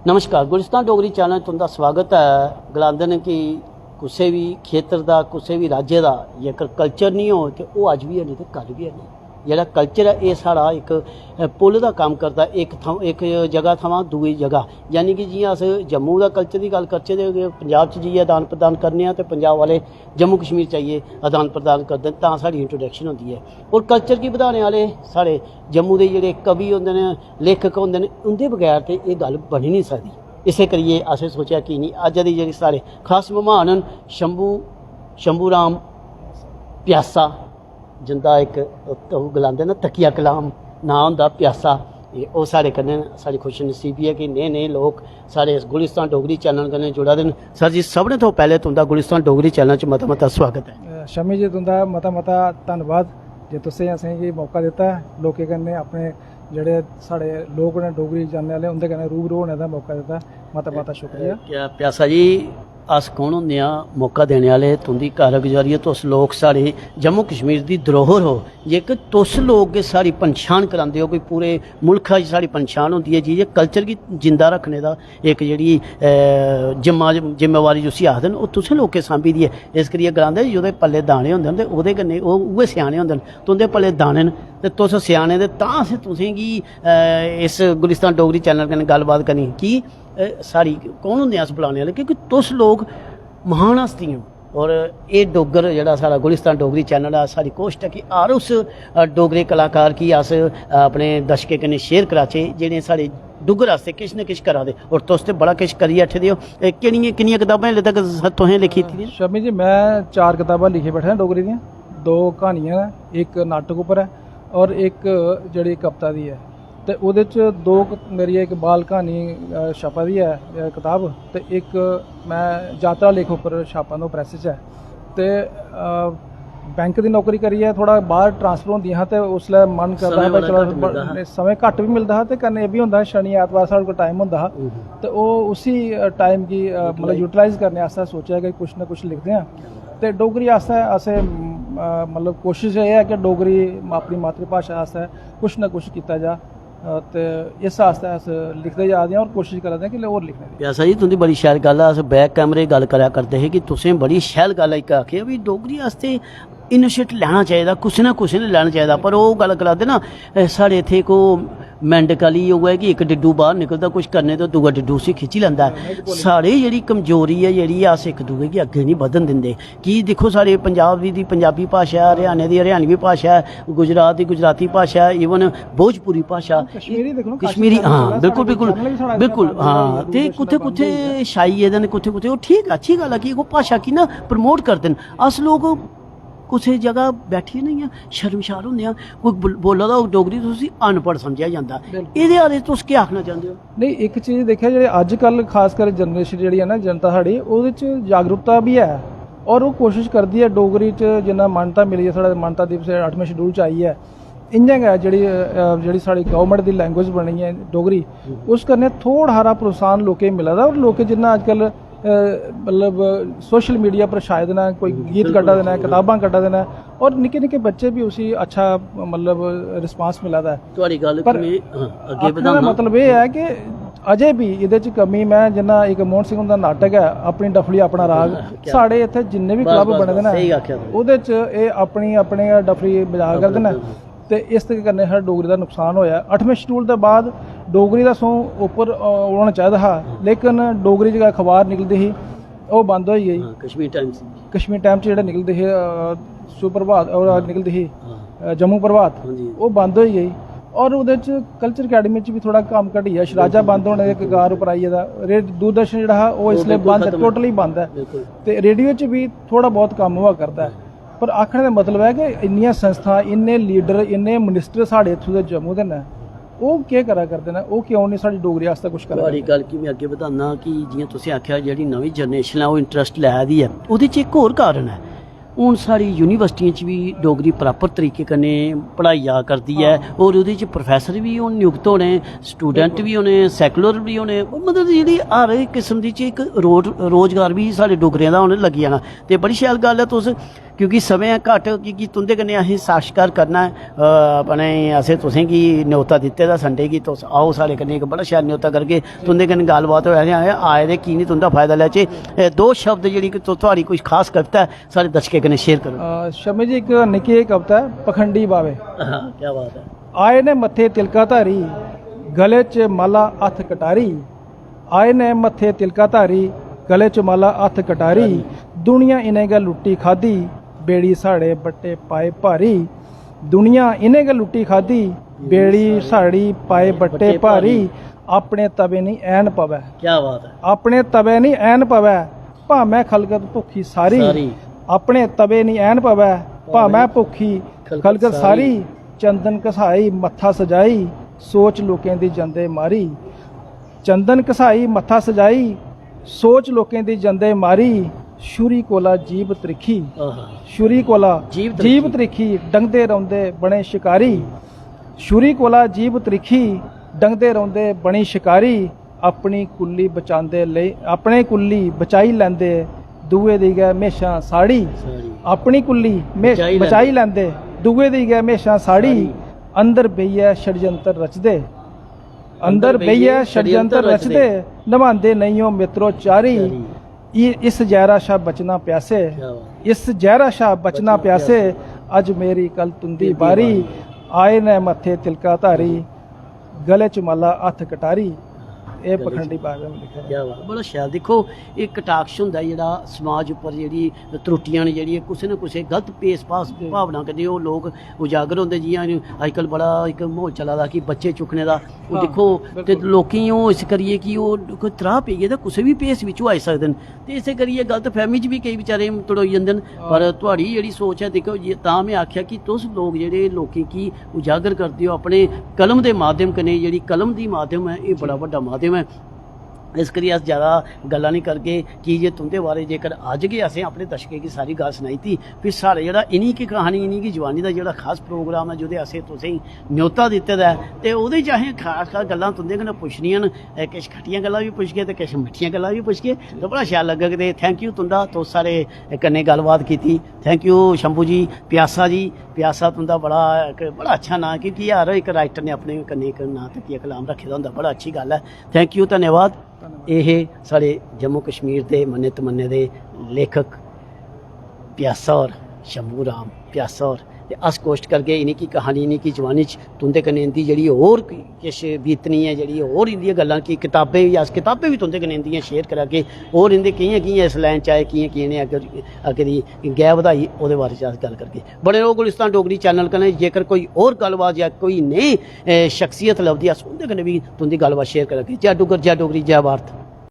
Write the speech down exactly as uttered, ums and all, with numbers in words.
नमस्कार, गुलिस्तान डोगरी चैनल च तुं'दा स्वागत ऐ। गलांदे न कि कुसै बी खेतर दा, कुसै बी राज्य दा जेकर कल्चर निं होग ते ओह् अज्ज बी है निं ते कल बी है निं। जेह्ड़ा कल्चर ऐ, एह् साढ़ा इक, अ, पुल दा कम्म करदा, इक थमां, इक जगह थमां दूई जगह। यानी कि जि'यां अस जम्मू दा कल्चर दी गल्ल करचै ते पंजाब च जाइयै आदान प्रदान करने आं ते पंजाब आह्ले जम्मू कश्मीर च आइयै आदान प्रदान करदे न, तां साढ़ी इंट्रोडक्शन होंदी ऐ। और कल्चर गी बधाने आह्ले साढ़े जम्मू दे जेह्ड़े कवि होंदे न, लेखक होंदे न, उं'दे बगैर ते एह् गल्ल बनी निं सकदी। इस्सै करियै असें सोचेआ कि निं, अज्ज दी जेह्ड़ी साढ़े खास मेहमान न, शंभू, शंभू राम प्यासा, जिंदा इक, ओह् गलांदे न, तकिया कलाम नांऽ होंदा प्यासा। एह् ओह् साढ़े कन्नै न। साढ़ी खुशनसीबी ऐ कि नेह् नेह् लोक साढ़े इस गुलिस्तान डोगरी चैनल कन्नै जुड़ा दे न। सर जी, सभनें थमां पैह्लें तुं'दा गुलिस्तान डोगरी चैनल च मता मता स्वागत ऐ। अ, शमी जी, तुं'दा मता मता धन्नवाद जे तुसें असेंगी मौका दित्ता ऐ लोकें कन्नै, अपने जेह्ड़े साढ़े लोक न डोगरी जानने आह्ले, उं'दे कन्नै रूबरू होने दा मौका दित्ता। मता मता शुक्रिया। क्या प्यासा जी, अस कौन होंदे आं मौका देने आह्ले? तुं'दी कारगुजारी ऐ, तुस लोक साढ़े जम्मू कश्मीर दी धरोहर हो, जेकर तुस लोक गै साढ़ी पंछान करांदे ओ, कोई पूरे मुल्खा च साढ़ी पंछान होंदी ऐ जी, जे कल्चर गी जिंदा रक्खने दा इक जेह्ड़ी, अ, जिम्मा-, जिम्मेवारी जिसी आखदे न, ओह् तुसें लोकें सांभी दी ऐ। इस करियै गलांदे, जेह्दे पल्ले दाने होंदे न ते ओह्दे कन्नै ओह् उ'ऐ स्याने होंदे न। तुं'दे पल्ले दाने न ते तुस स्याने, ते तां असें तुसेंगी, अ, इस गुलिस्तान डोगरी चैनल कन्नै गल्लबात करनी। की, अ, साढ़ी कौन होंदे अस बुलाने आह्ले? क्योंकि तुस लोक महान हस्ती ओ। और एह् डुग्गर जेह्ड़ा साढ़ा गुलिस्तान डोगरी चैनल ऐ, साढ़ी कोशट ऐ कि हर उस, अ, डोगरे कलाकार गी अस, अ, अपने दर्शकें कन्नै शेयर कराचै, जेह्ड़े साढ़े डुग्गर आस्तै किश न किश करा दे। और तुस ते बड़ा किश करियै बैठे दे ओ। एह् किन्नियां, किन्नियां कताबां हल्ले तक तुसें लिखी दित्ती दियां? शमी जी, में चार कताबां लिखी बैठा डोगरी दियां, दो क्हानियां न, इक नाटक उप्पर ऐ और इक जेह्ड़ी कविता दी ऐ। ते ओह्दे च दो क-, मेरी इक बाल क्हानी, अ, छपा दी ऐ, अ, कताब, ते इक में जातरा लेख उप्पर छापा दा, ओह् प्रैस च ऐ। ते, अ, बैंक दी नौकरी करियै थोह्ड़ा बाह्र ट्रांसफर होंदियां हा ते उसलै मन करदा हा भाई चलो, समें घट्ट बी मिलदा हा ते कन्नै एह् बी होंदा हा शनि ऐतवार साढ़े कोल टाइम होंदा हा। ते ओह् उसी, अ, टाइम गी, अ, मतलब यूटिलाइज करने आस्तै सोचेआ कि कुछ ना कुछ लिखदे आं। ते डोगरी आस्तै असें, अ, मतलब कोशिश एह् ऐ कि डोगरी अपनी मातृभाशा आस्तै कुछ ना कुछ कीता जा। अ, ते इस आस्तै अस लिखदे जा दे आं और कोशिश करा दे आं कि होर लिखने दी। प्यासा जी, तुं'दी बड़ी शैल गल्ल ऐ। अस बैक कैमरे गल्ल करा करदे हे कि तुसें बड़ी शैल गल्ल इक आखी ऐ, भी डोगरी आस्तै इनिशिएट लैना चाहिदा, कुसै ना कुसै ने लैना चाहिदा। पर ओह् गल्ल करा दे ना, ए, साढ़े इत्थै इक ओह् मैंडक आह्ली ओह् ऐ कि इक डिड्डू बाह्र निकलदा कुछ करने ते दूआ डिड्डू उसी खिच्ची लैंदा ऐ। साढ़ी जेह्ड़ी कमजोरी ऐ, जेह्ड़ी अस इक दूए गी अग्गें निं बधन दिंदे। कि दिक्खो, साढ़े पंजाबी दी पंजाबी भाशा ऐ, हरियाणे दी हरियाणवी भाशा ऐ, गुजरात दी गुजराती भाशा ऐ, इवन भोजपुरी भाशा। कश्मीरी दिक्खो ना, काशी कश्मीरी, दा हां, साढ़े बिल्कुल, बिल्कुल, channel बी साढ़ा बिल्कुल, इत्थै हां। ते कुत्थै कुत्थै छाई गेदे न, कुत्थै कुत्थै, ओह् ठीक, अच्छी गल्ल ऐ कि ओह् भाशा गी ना प्रमोट करदे न। अस लोक कुसै जगह बैठियै ना इ'यां शर्मशार होंदे आं, कोई बोल-, बोला दा होग डोगरी, तुस उसी अनपढ़ समझेआ जंदा। बिल्कुल। एह्दे बारे च तुस केह् आखना चांह्दे ओ? नेईं, इक चीज दिक्खेआ, जेह्ड़े अज्ज कल खास कर जनरेशन जेह्ड़ी ऐ ना, जनता साढ़ी, ओह्दे च जागरूकता बी ऐ और ओह् कोशिश करदी ऐ डोगरी च, जिन्ना मानता मिली ऐ, साढ़ा मानता दिवस ऐ, अठमें शड्यूल च आई ऐ। इ'यां गै जेह्ड़ी, अ, जेह्ड़ी साढ़ी गौरमैंट दी लैंग्वेज बनी ऐ डोगरी, उस कन्नै थोह्ड़ा हारा प्रोत्साहन लोकें गी मिला दा और लोकें जिन्ना अज्जकल, अ, मतलब सोशल मीडिया पर शायद न, कोई गीत कड्ढा दे न, कताबां कड्ढा दे न और निक्के निक्के बच्चे बी उसी अच्छा, मतलब, रिस्पांस मिला दा ऐ। थुआढ़ी गल्ल पर गी में, हां, अग्गें आखने दा बधाना। मतलब एह् ऐ कि अजें बी एह्दे च कमी, में जिन्ना इक मोहन सिंह हुंदा नाटक ऐ अपनी डफली अपना राग, क्या साढ़े इत्थै जिन्ने बी बस, क्लब बस, बने दे बस, न, स्हेई आखेआ तुसें। ओह्दे च एह् अपनी अपने गै डफली बजा करदे न। अपने, अपने। ते इस तरीके कन्नै साढ़ी डोगरी दा नुकसान होआ। अठमें शड्यूल दे बाद डोगरी दा सौ उप्पर, अ, होना चाहिदा हा, लेकिन डोगरी च गै अखबार निकलदी ही, ओह् बंद होई गेई। हां, कश्मीर टाइम्स। कश्मीर टाइम्स च जेह्ड़े निकलदे हे, अ, सुप्रभात, ओह् निकलदी ही, हां। अ, जम्मू प्रभात, हां जी। ओह् बंद होई गेई। और ओह्दे च कल्चर अकैडमी च बी थोह्ड़ा कम्म घटी गेआ, शराजा बंद होने दे कगार उप्पर आई गेदा। रेड-, दूरदर्शन जेह्ड़ा हा, ओह् ओह् इसलै बिल्कुल बंद, खत्म। टोटली बंद ऐ। बिल्कुल। ते रेडियो च बी थोह्ड़ा बहुत कम्म होआ करदा ऐ। पर आखने दा मतलब ऐ कि इन्नियां संस्थां, इन्ने लीडर, इन्ने मिनिस्टर साढ़े इत्थूं दे जम्मू दे न, ओह् केह् करा करदे न? ओह् क्यों निं साढ़ी डोगरी आस्तै कुछ करा थुआढ़ी करदे? गल्ल गी में अग्गें बधाना कि जि'यां तुसें आखेआ, जेह्ड़ी नमीं जनरेशन ऐ, ओह् इंटरस्ट लै दी ऐ, ओह्दे च इक होर कारण ऐ। हून साढ़ी यूनिवर्सिटियें च बी डोगरी प्रापर तरीके कन्नै पढ़ाई जा करदी ऐ, हां। और ओह्दे च प्रोफेसर बी हून नियुक्त होने, स्टूडेंट बिल्कुल। बी होने, सैकुलर बी होने, मतलब जेह्ड़ी हर इक किस्म दी च इक रोड-, रोजगार बी साढ़े डोगरें दा हून लग्गी जाना। ते बड़ी शैल गल्ल ऐ, तुस क्योंकि समें ऐ घट्ट, क्योंकि तुं'दे कन्नै असें साक्षात्कार करना ऐ। अ, अपने असें तुसें गी न्योता दित्ते दा संडे गी, तुस आओ साढ़े कन्नै, इक बड़ा शैल न्योता करगे। तुं'दे कन्नै गल्लबात होआ ने आए, आए दे की निं तुं'दा फायदा लैचे। ए, दो शब्द जेह्ड़ी कि तु-, थुआढ़ी कोई खास कविता ऐ, साढ़े दर्शकें कन्नै शेयर करो। अ, शमी जी, इक निक्की जेही कविता ऐ, पखंडी बावे। हां, क्या बात ऐ। आए ने मत्थे तिलका धारी, गले च माला हत्थ कटारी। आए ने मत्थे तिलका धारी, गले च माला हत्थ कटारी। दुनिया इ'नें गै लुट्टी खाद्धी, बेड़ी साढ़े बट्टे पाए भारी। दुनिया इ'नें गै लुट्टी खाद्धी, बेड़ी साढ़ी पाए बट्टे भारी। अपने तवे निं ऐन पवै। क्या बात ऐ। अपने तवे निं ऐन पवै, भामें खलगत भुक्खी सारी। सारी। अपने तवे निं ऐन पवै, भामें भुक्खी खलगत खलगत सारी। सारी। चंदन घसाई मत्था सजाई, सोच लोकें दी जंदे मारी। चंदन घसाई मत्था सजाई, सोच लोकें दी जंदे मारी। छुरी कोला जीभ त्रिक्खी, आहा। छुरी कोला जीभ जीभ त्रिक्खी। त्रिक्खी, डंगदे रौंह्दे बने शकारी। छुरी कोला जीभ त्रिक्खी, डंगदे रौंह्दे बनी शकारी। अपनी कुल्ली बचांदे लेई, अपने कुल्ली बचाई लैंदे, दुए दी गै म्हेशां साड़ी। साड़ी। अपनी कुल्ली म्हे-, बचाई बचाई लैंदे। लैंदे, दुए दी गै म्हेशां साड़ी। साड़ी। अंदर बेहियै षडयंत्र रचदे, अंदर अंदर बेहियै बेहियै षडयंत्र षडयंत्र रचदे, रचदे। नभांदे नेईं ओ मित्रो चारी। चारी। इ-, इस जैह्रा शा बचना प्यासे, क्या बात। इस जैह्रा शा बचना बचना प्यासे, प्यासे। अज्ज मेरी कल तुंदी तुंदी बारी। बारी। आए ने मत्थे तिलका धारी, गले च माला हत्थ कटारी। एह् गले च पखंडी बावे ने लिखे दा। क्या बात, बड़ा शैल। दिक्खो, एह् कटाक्ष होंदा ऐ जेह्ड़ा समाज उप्पर जेह्ड़ी त्रुटियां न, जेह्ड़ी कुसै ना कुसै गलत पेश पास जी। भावना कन्नै ओह् लोक उजागर होंदे। जि'यां अजकल बड़ा इक म्हौल चला दा कि बच्चे चुक्कने दा, ओह् हां, दिक्खो, ते बिल्कुल। लोकें गी ओह् इस करियै कि ओह् कोई त्राह् पेई गेदा, कुसै बी भेस बिच्चों आई सकदे न। ते इस्सै करियै गलतफैह्मी च बी केईं बेचारे थोड़ोई जंदे न। हां। पर थुआढ़ी जेह्ड़ी सोच ऐ, दिक्खो, ये तां में आखेआ कि तुस लोक जेह्ड़े लोकें गी उजागर करदे ओ अपने कलम दे माध्यम कन्नै, जेह्ड़ी कलम दी माध्यम ऐ, एह् बड़ा बड्डा माध्यम ऐ। इस करियै अस जैदा गल्लां निं करगे, की जे तुं'दे बारे जेकर अज्ज गै असें अपने दर्शकें गी सारी गल्ल सनाई दित्ती, फ्ही साढ़े जेह्ड़ा इ'नें गी क्हानी, इ'नें गी जवानी दा जेह्ड़ा खास प्रोग्राम ऐ, जेह्दे असें तुसें गी न्योता दित्ते दा ऐ, ते ओह्दे च असें खास खास गल्लां तुं'दे कन्नै पुच्छनियां न। ए, किश खट्टियां गल्लां बी पुच्छगे ते किश मिट्ठियां गल्लां बी पुच्छगे। ते बड़ा शैल लग्गग। ते thank you तुं'दा, तुस साढ़े कन्नै गल्लबात कीती। Thank you शंभू जी, प्यासा जी। प्यासा तुं'दा बड़ा इक बड़ा अच्छा नांऽ, क्योंकि हर इक राइटर ने अपने कन्नै इक नांऽ तकिया कलाम रक्खे दा होंदा। बड़ा अच्छी गल्ल ऐ। Thank you, धन्यवाद। धन्यवाद। एह् हे साढ़े जम्मू कश्मीर दे मन्ने तमन्ने दे लेखक प्यासा होर, शंभू राम प्यासा होर। ते अस कोशट करगे इ'नेंगी क्हानी, इ'नेंगी जवानी च तुं'दे कन्नै इं'दी जेह्ड़ी होर किश बीतनी ऐ, जेह्ड़ी होर इं'दियां गल्लां, कि कताबें बी, अस कताबें बी तुं'दे कन्नै इं'दियां शेयर करागे, होर इं'दे कि'यां कि'यां इस लाइन च आए, कि'यां कि'यां इ'नें अग्गें, अग्गें दी गैं बधाई, ओह्दे बारे च अस गल्ल करगे। बने रहो गुलिस्तान डोगरी चैनल कन्नै। जेकर कोई होर गल्लबात जां कोई नेही, ए, शख्सियत लभदी, अस उं'दे कन्नै बी तुं'दी गल्लबात शेयर करागे। जै डुग्गर, जै डोगरी, जै भारत।